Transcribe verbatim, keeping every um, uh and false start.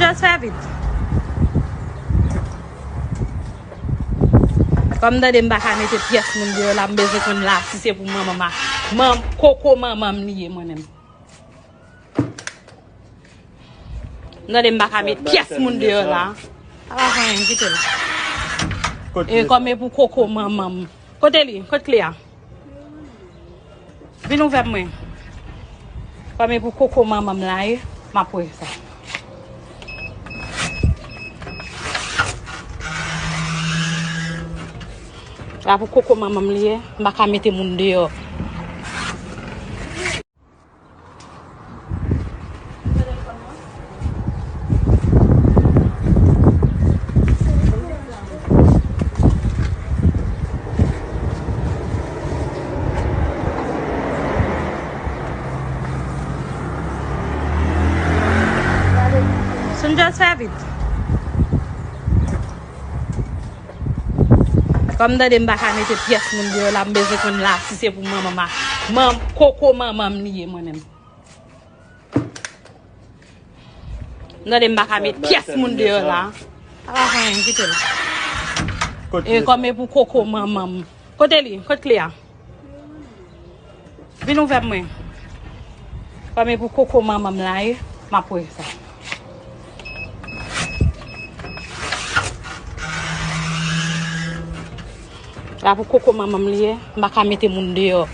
Just fè vit. Kòm m tande m pa ka mete pyès moun deyò la, m bezwen konn la si se pou manman ma. Man, koko manman m li ye mwen menm. M tande m pa ka met pyès moun deyò la. Sa pa fè anyen, kite l. E kòm e pou koko manman m. Kote li? Kote kle a? Vin ouvè mwen. Kòm e pou koko manman m la ye, m ap wè sa. La pou koko manman m li ye, m pa ka mete moun deyò. Sun just fè vit. Kòm m tande m pa ka mete pyès moun deyò la, m bezwen konn la si se pou manman ma. Man, koko manman m li ye mwen menm. M tande m pa ka met pyès moun deyò la. Sa pa fè anyen, kite l. E kòm e pou koko manman m. Kote li? Kote kle a? Vin ouvè mwen. Kòm e pou koko manman m la ye, m ap wè sa. La pou koko manman m li ye, m pa ka mete moun deyò.